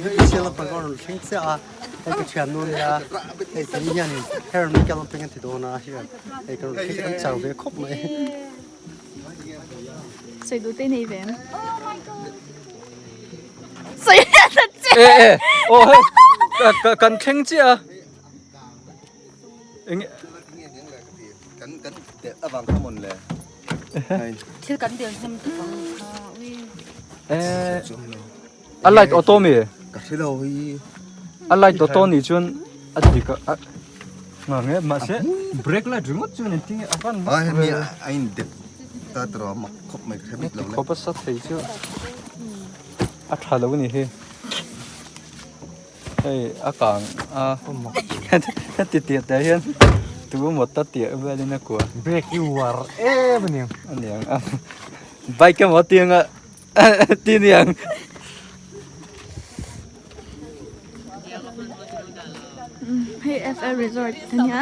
Hei lampang ka rawn thleng chiah a hei ka thian nu nia hei kei hian hair makeup lampang an ti dawn a hian hei ka rawn thleng chiah kan chau ve khawp mai. Sawi duh te nei ve em? E e aw hei ka kan thleng chiah a eng kan kan avang kha mawn le. Thil kan dil hnem tuk ang kha ui. Eh a light auto mi? Ka hre lo hi. A light auto ni chuan a dik a nga nge mahse brake light ringawt chuan engtin nge a van A hemi a in dep ta tawh mak khawp mai ka hre bik lo le. Khawp a sa thei chu a tha lo a ni hi. Hei a kang a heti tiah te hian tu emaw ta tiah velin a kuah. Brake i uar em a niang. A niang a bike emaw tianga ti niang. Hei FL Resort a nia.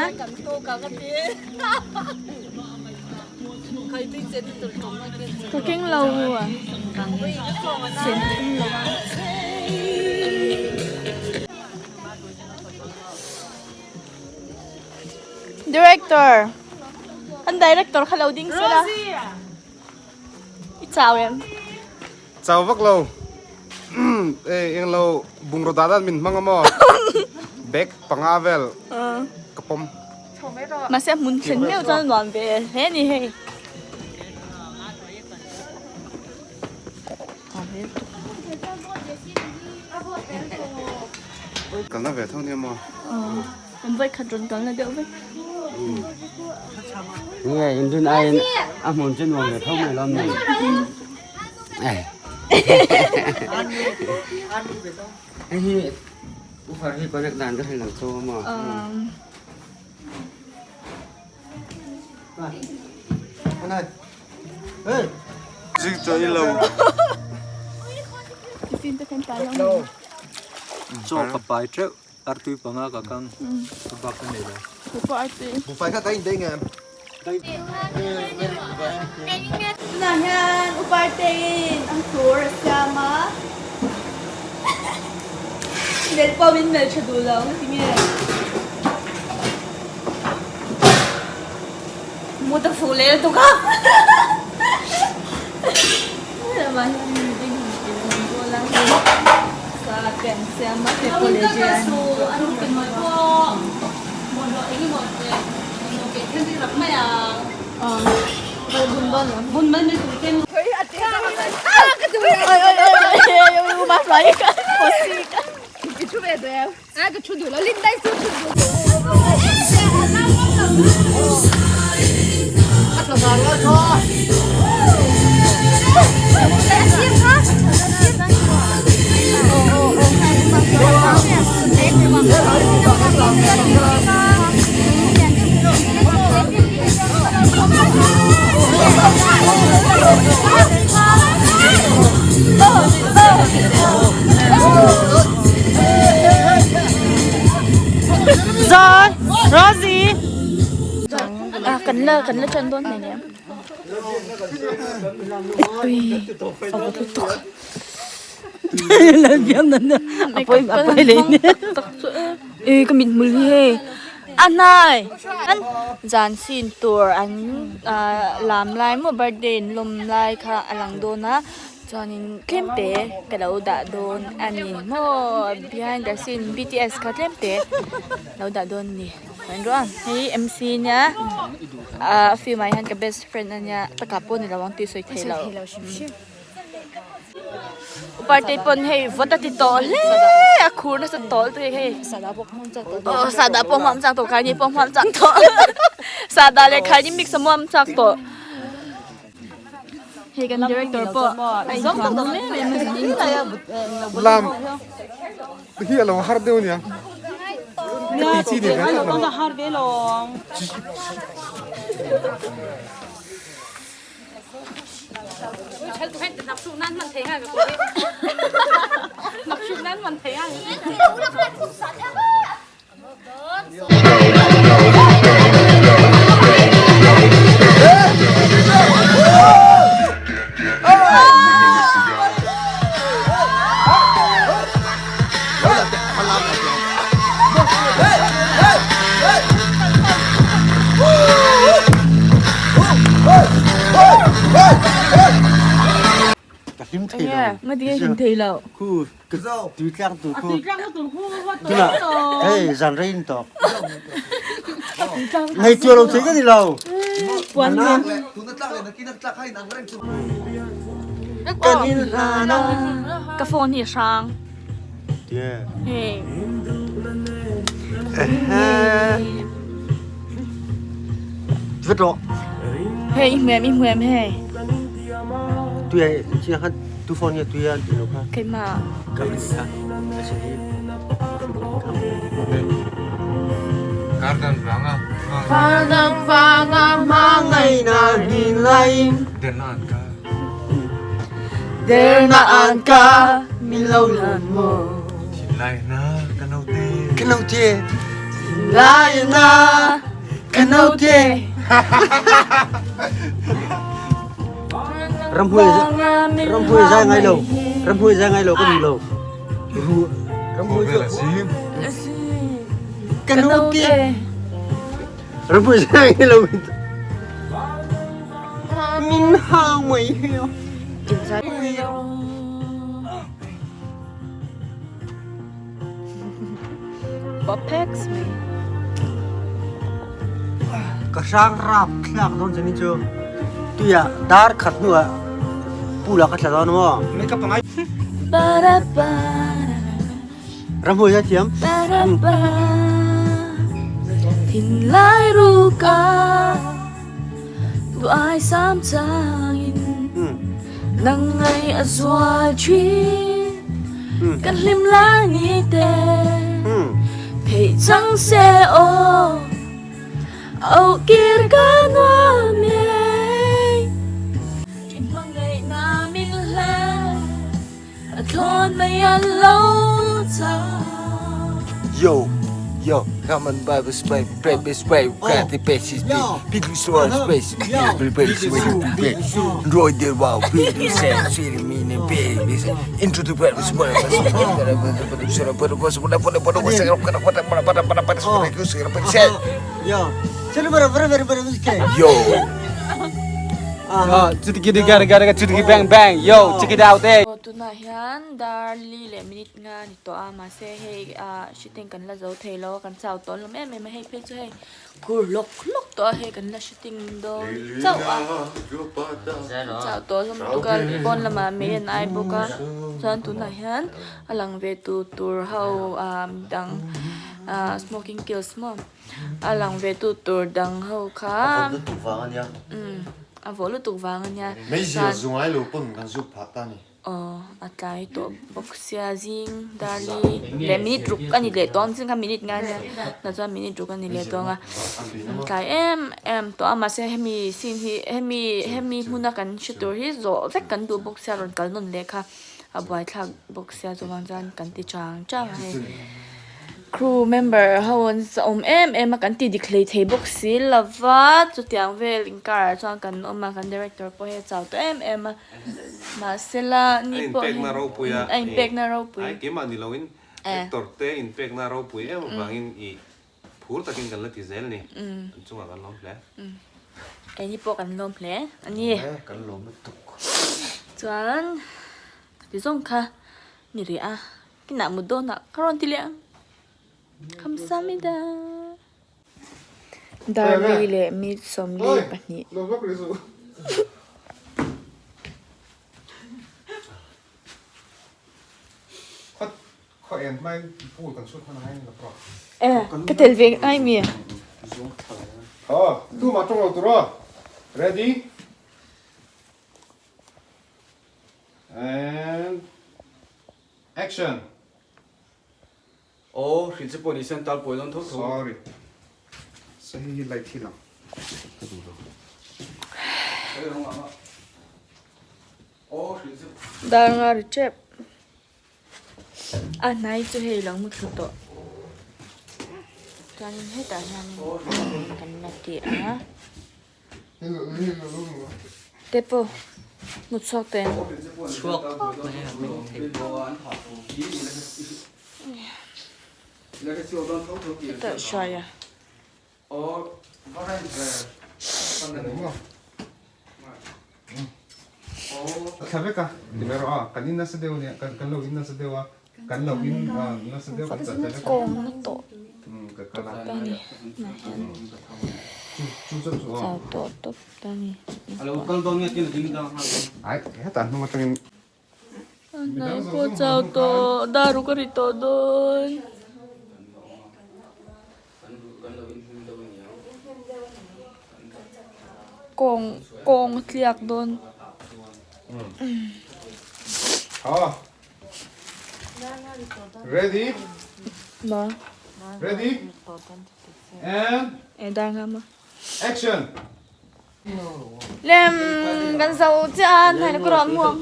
Ka keng lo a sen ka keng lo a. Director kan director kha lo ding sela i chau em? Chau vak lo e eng lo bungraw dah dan min hmang a maw bag panga vel ka pawm. Mahse a hmun thlen meuh chuan a nuam ve hle a ni hei. Kalna ve tho nia maw? Kan vawi khat rawn kalna deuh vek. Nge indun aiin a hmun chu nuam ve tho mai lo mi. Hei hi ufar hi connect dan ka hre lo chu a maw. Zing chaw i lo. Tiffin te kan pai lo. Chaw ka pai teuh. Artui panga ka kang ka bak ka nei lo. Pawh artui. Buhfai kha ka in dei nge em? Tunah hian Upartein ang tur a siam a. Mel pawh min mel tha duh lo nga tinge. Mut a fuh leh lutuk a. Ramah hian building han ti rawn bawl a hei sa te an siam a hei college a ni. Zai Rosie Ah kan la kan la ṭan dawn hmel em Ui a va lutuk E ka mit hmul hi hei a hnai zan sin tur an lam lai maw birthday in lawm lai kha a lang dawn a chuanin tlem te ka lo dah dawn a ni maw behind the scene B T S kha tlem te lo dah dawn a ni chuan hei M C nia a film ah hian ka best friend a nia takah pawh ni lo ang tih sawi thei lo. Party pawn hei vawt a ti tawh hle a khur nasa tawh lutuk a hei aw sahdah pawh hmuam chak tawh khaini pawh hmuam chak tawh sahdah leh khaini mix a hmuam chak tawh hei kan director pawh a inthuam em em a ni Lam hi a lo har deuh aniang ka ti chi ni ve lo. lo. Ngati nge hlim thei lo. Khu tui tlak tur khu. Tunah hei zan rei in tawk. Ngei tua lo thei ka ni lo. Puan nen. Kan in hlan a. Ka phone hi a hrang. Yeah. Hei. Vet rawh. Hei i hmuem i hmuem hei. Tui ai chi khan tu phone nge tui an ti lo kha. Keimah. Ka ni kha. A si hi. Garden vanga. Garden vanga mangai na hin lai. Denan ka. Der na an ka min lo lan mo. Thinlai na ka naute. Ka naute. Thinlai na ka naute. Ramhuai ramhuai zai ngai lo. Ramhuai zai ngai lo ka duh lo. Ru ramhuai ka naute. Ramhuai zai ngai lo. Min hau mai hiu. Ka hrang rap thlak dawn chani chu tuiah dar khat hnuah pool ah ka thla dawn maw? Ramhuai a thiam. Yo, yo, come on, Bible spray, pray, spray, grab the bases, big sword, space, Roy the wow, big sand, meaning big, into the web, Yo. Chutki gara gara chutki bang bang yo check it out eh. Tunah hian dar li leh minute nga ni tawh a mahse hei ah shooting kan la zo thei lo a kan chau tawn lawm em em a hei phei chu hei khur lawk lawk tawh a hei kan la shooting dawn chauh a chau tawh hlawm lutuk a pawn lamah mei an ai bawk a chuan tunah hian a lang ve tu tur ho ah midang ah smoking kills maw. A lang ve tu tur dang ho kha. A vawh lutuk vang a nia. Umm a vawh lutuk vang a nia. Meizia zu ngai lo pawn kan zuk phah ta ni. Aw a tlai tawh bawk sia zing darli leh minute ruk a ni leh tawh ang zing kha minute nga nia tah chuan minute ruk a ni leh tawh ang a tlai em em tawh a mahse hemi scene hi hemi hemi hmuna kan hre tur hi zawh vek kan duh bawk sia rawn kal nawn leh kha a buaithlak bawk sia chuvang chuan kan ti chang chang a hei. Crew member ho an awm em em a kan ti dik hlei thei bawk si lova chutiang vel inkar ah chuan kan awm a kan director pawh hi a chau tawh em em a mahsela ni pawh hi A inpekna ropui a a inpekna ropui ai keimah ni loin actor te inpekna ropui em avangin i phur takin kan la ti zel ni an chungah kan lawm hle. Keini pawh kan lawm hle a ni. Kan lawm lutuk. Chuan ti zawng kha ni rih a. Kinah mut dawnah ka rawn ti leh ang. Khamsamida. Darli leh mi 42. Eh, ka tel ve ngai mi. Ready? And Action! Aw, hrilh che pawh ni sen tal pawi dawn tho tho. Sorry. Sa hi hi light hi lang. Ka duh lo. Dar nga ri tep. A hnai chu hei lo mu thlu tawh. Chuanin hetah hianin kan la ti a. Te pawh mut chhuak teh ang. Chhuak mai a meng thei. Hetah hruai a. Thla vek a ti mai rawh a, kan in nasa deuh ania, kan lo in nasa deuh a, kan lo in nasa deuh kan chan thla vek a. Kawngna tawh Ka kal a. tawp a ni tunah hian Chu chu chu aw. Chau tawh tawp a ni. Ai hetah hnung atangin. Hnai pawh chau tawh dar ruk a ri tawh dawn. Kawng kawng a tliak dawn. Ready? Ma. Ready? And E dar nga ma. Action! Lem kan zo chiah a hnai na ka rawn mu ang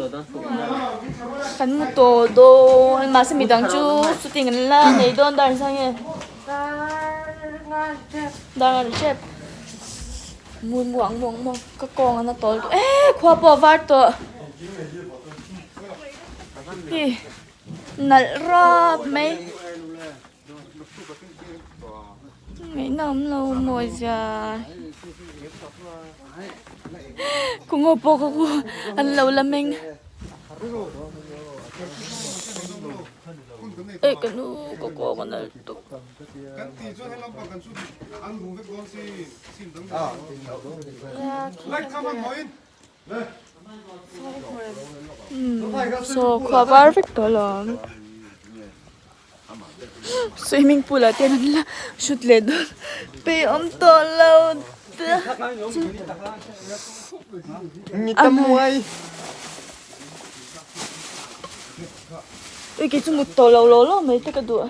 kan mu tawh dawn mahse midang chu shooting an la nei dawn dar sang nge dar nga ri tep mu mu ang mu ang mu ang ka kawng an a tawl tawh eh khua pawh a var tawh hi nalh rap mai. Ngaihna awm lo mawi zia kawng pawh ka ku an lo la meng eh ka nu ka kawng a nalh tawp. Saw khua var vek tawh alawm swimming pool ah te hian an la shoot leh dawn peih awm tawh lo ui kei chu mut tawh lo law law mai te ka duh.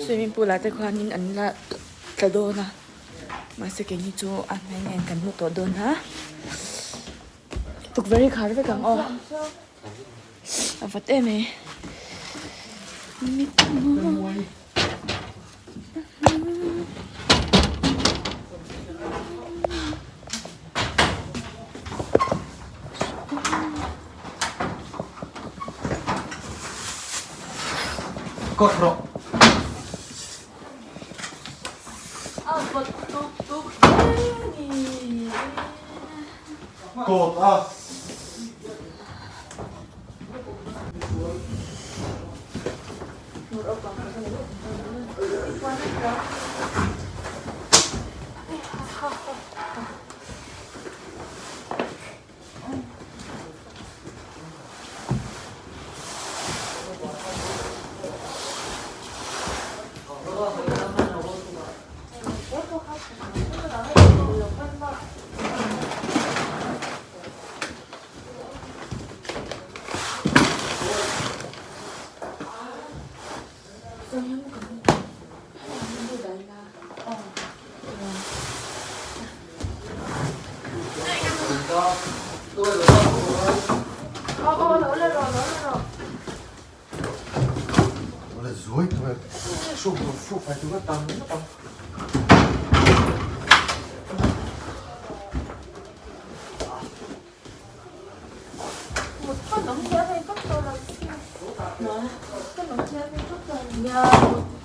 Swimming pool ah te khuanin an la tla dawn a mahse keini chu a hmel nen kan hmu tawh dawn a tukverh hi khar vek ang aw a vat em mai.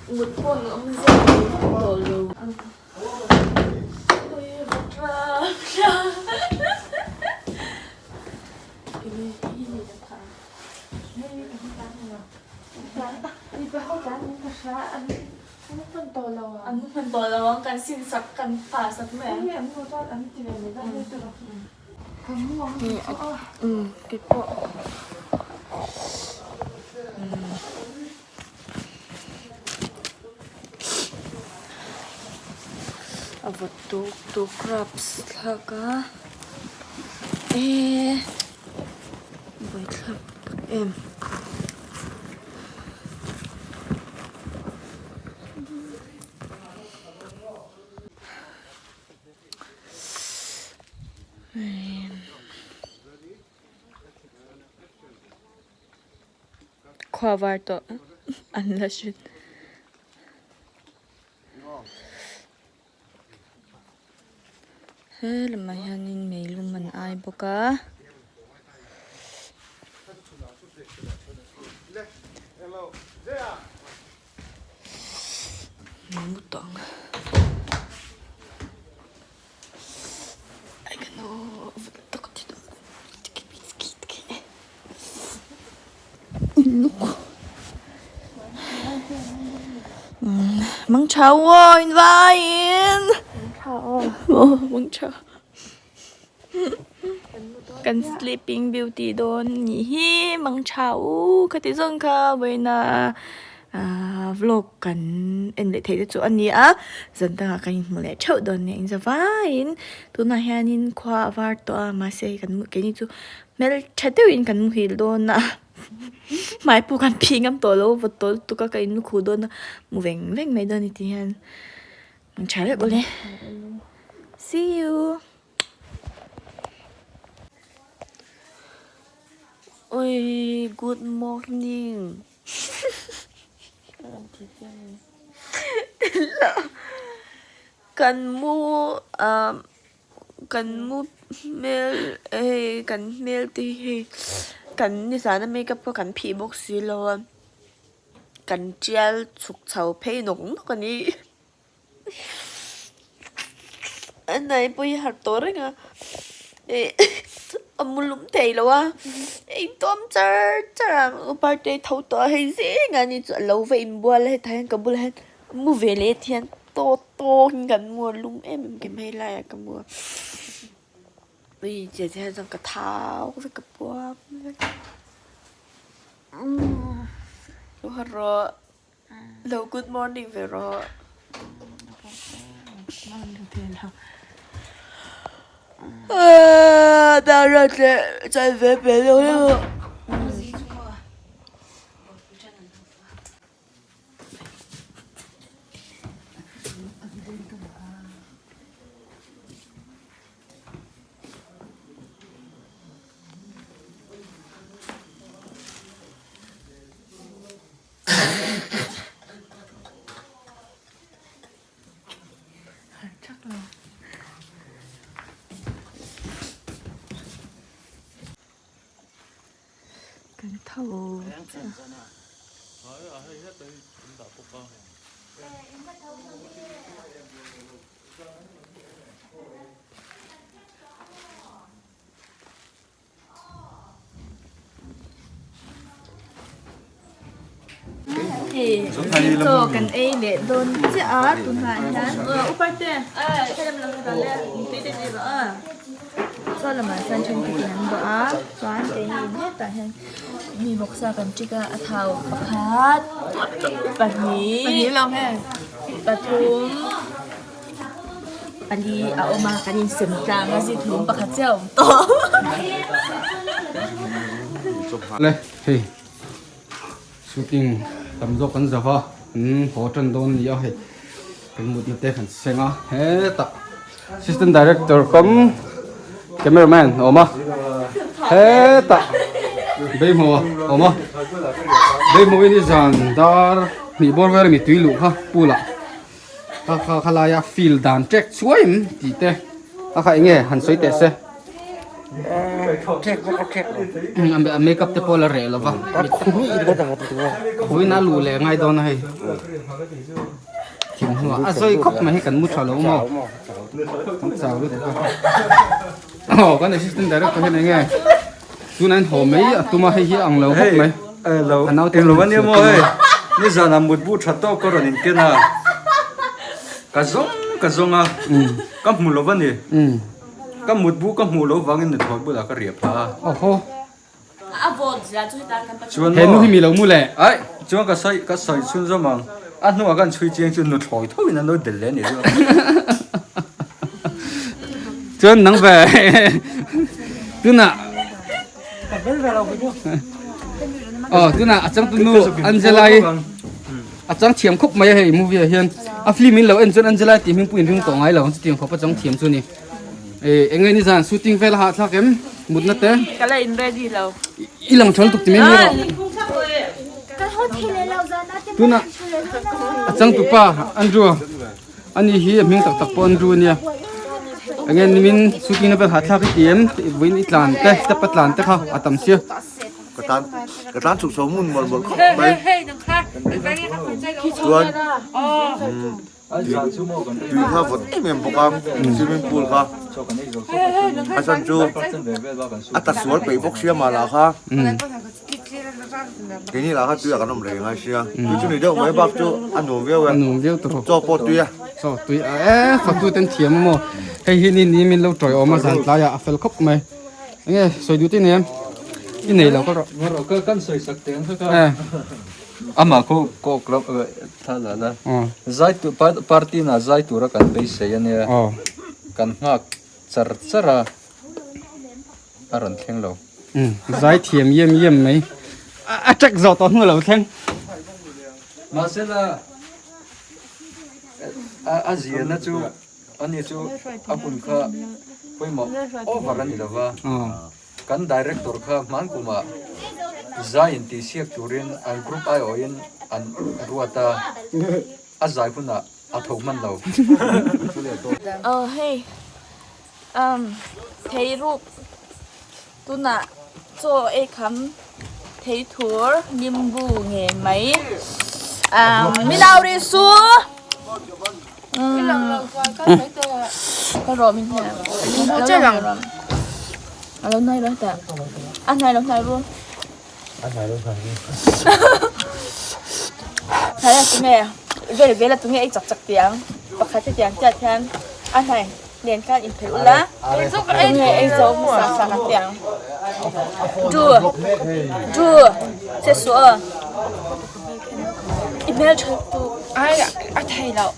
Mut pawn awm zeuh tawh lo. An hman tawh lo ang kan sin sak kan pah sak mai ang. A vawt tuk tuk raps thlak a eee buaithlak tak em. Khua var tawh an la hret. He lamah hianin meilum an ai bawk a. Mu tawh ang. Mang tha aw in vaiin aw mang tha kan sleeping beauty dawn nih hi mang tha u khati zawng kha vawiina ahh vlog kan en leh theih te chu a ni a zan dangah kan inhmu leh theuh dawn nia in zavaiin tunah hianin khua a var tawh a mahse kan keini chu hmeltha deuhin kan muhil dawn a hmai pawh kan phih ngam tawh lo vawt tawh lutuk a ka in lukhuh dawn a mu veng veng mai dawn a ni tih hian an tha vek awle see you. Oi good morning kan mu ah kan mu hmel hei kan hmel te hi kan nizana makeup kha kan phih bawk si lo a kan tial chhuk chho phei nawk nawk a ni. A hnai pawh hi harh tawh reng a ih a mu lum thei lo a intawm char char a birthday tho tawh a hei zingah ni chu a lo va inbual a hetah hian ka bulah hian a mu ve leh te hian tawt tawk in kan mu a lum em em ke hmel laiah ka mu a ui chiah chiah hian chuan ka thau vek ka puam vek lo harh rawh. Lo good morning ve rawh. Dar leh chan ve pe lo lo. Kan tho Hei chaw kan ei leh dawn chiah a tunah hian uparte helam lam ka le tui te nei rawh a chaw lamah chuan thenkhat in an bawh a chuan keini in hetah hian mi vawksa kan ṭik a a thau pakhat pahnih pathum. Pali a awm a kan insem tlang a zikhlum pakhat chiah a awm tawh. Le hei shooting tam zawk kan zava an haw tan dawn a ni a hei kan mutna te kan seng a hetah assistant director kam cameraman a awm a hetah beihmaw a awm a beihmaw hi nizan dar hnih bawr vel a mi tui luh kha pool ah. Kha kha khalaia field dan trek chuai em tih te a kha enge han sawi teh se a makeup te pawh la reh lova khuin a luh leh ngai dawn a hei thing hnuah a zawi khawp mai hi kan mu tha lo maw kan chau lutuk a aw kan assistant director hian enge tunah hian haw mai a tum a hei hi a ang lo khawp mai. Elo englo ania maw hei nizan ah mutbu tha tawk ka rawn inken a ka zawng ka zawng a ka hmu lo ani ka mutbu ka hmuh loh vangin nuthlawi bulah ka riah phah a awhaw chuan he nu hi mi lo mu le ai chuan ka sawi ka sawi chhun zawm ang a hnuah khan chhui chiang chu nuthlawi tho in an lo del leh a nih chu chuan nang ve tunah Aw tunah a changtu nu Angela-i a chang thiam khawp mai a hei movie ah hian a film in lo en chuan Angela-i tih hming pawh in ring tawh ngai lo ang chutiang khawp a chang thiam chu a ni eh eng nge nizan shooting vel a hahthlak em mutna te Ka la in ready lo. I lang thawl tuk ti mai mai rawh. Tunah a changtu pa Andrew Ani hi a hming tak tak pawh an ru ania enge nimin shooting na vel hahthlak i ti em vawiin i tlan te step a tlan te kha a tam sia. tlan ka tlan chhuk chho ngun mawlh mawlh khawp mai chuan tui kha vawt em em bawk a swimming pool kha a chhan chu a ta sual peih bawk sia mah lah kha keini lah kha tui ah kan awm reng a sia tui chu ni deuh mai bak chu a nuam viau e chaw pawh tui a chaw tui a e fatu ten thiam a maw hei hi ni ni min lo tawi awm a zan tlai ah a fel khawp mai enge sawi duh te i nei em i nei lo ka rawh kan sawi sak teng kha ka Amah khu kawk lam thla la la. Zai tur party na zai tura kan beisei a nia. Kan nghak char char a, a rawn thleng lo. Zai thiam yem yem mai. A check zawh tawh hnu lo thleng. Mahse la a ziahna chu ani chu a hun kha pawimawh over a ni lova. Kan director kha hman kumah zai intihsiak turin an group aiawhin an ruat a, a zai hunah a tho hman lo. Aw hei umm thei ruk tunah chaw ei kham thei thur nimbu nge mai umm minauri su umm ka rawh min hne a lo hnai lo hetah a hnai lo hnai ru hnai a tunge vel vel a tunge ei chak chak tih ang pakhat hetiang chiah hian a hnai nen khan inphelh ula tunge ei zo hmasa sak ang tih ang du du che suh aw i hmeltha tu ai a thei loh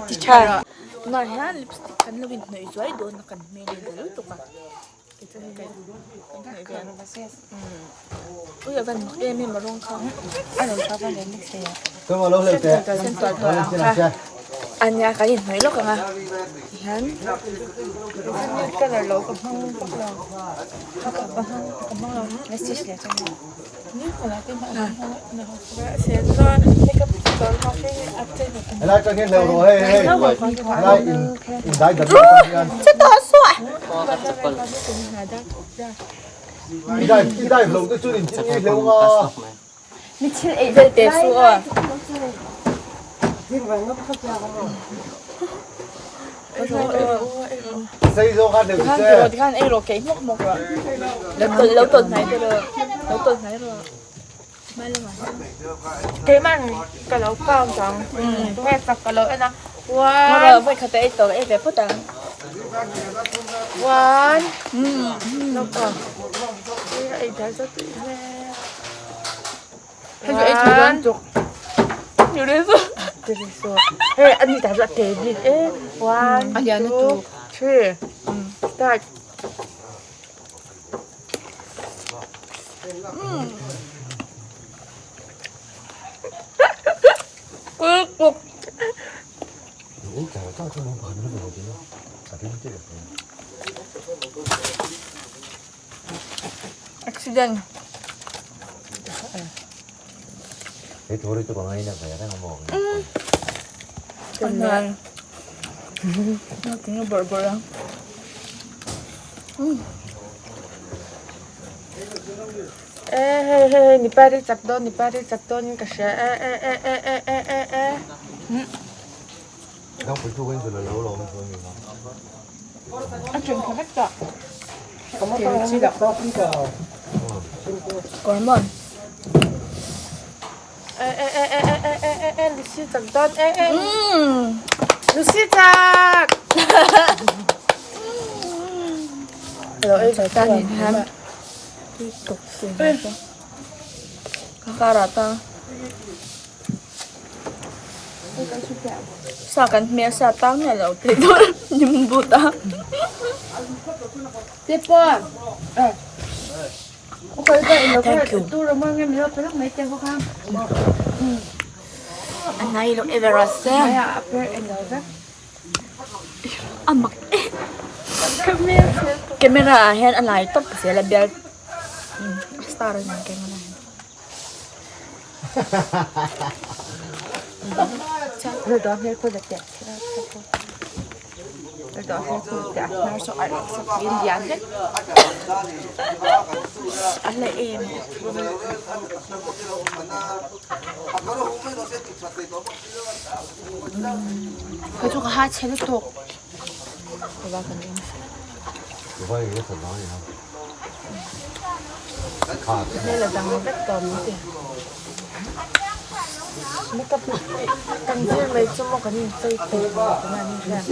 ti tha rawh tunah hian lipstick kan lo inhnawih zuai dawn a kan hmel in ta lutuk a Ui a van mak em em a rawng kha sen tual tual ang kha ania kan inhnawih lawk ang a tihian Mi thil ei vel te su aw. Khan ei rawh kei hmawk hmawk rawh. Lo tawlh hnai te rawh. Lo tawlh hnai rawh. Keimah ka lo count ang hei tak ka lo en a one Voi khat a ei tawh ei ve phawt ang. One lo ka ei dar zat hei chu ei thei dawn tuk hei ani ta chu a te bik e one two three start. Accident. Bawrh bawrh a. E hei hei hei ni pari chak dawn ni pari chak dawn in ka hria e e e e e e e e a ṭhen kha vek tawh Kawrmawn. E e e e e e e e e Lucy chak dawn e e Lucy chak Lo ei ve ta ni hian tui tuk si ka kar ah ta sa kan hmel sa tang miah lo tih tur nimbu ta te pawh Thank you. Anai lo Everest a mak e camera ah hian a lai tawp zel a bial star a ni camera hian. fel tawh a hmel khu te a hnar saw a sak in lian hlek a hla em. Kei chu ka ha chhe lutuk. Hmel a dang vek tawh min ti. Makeup kan zir mai chu maw kan inchei peih lo tuna ni hian.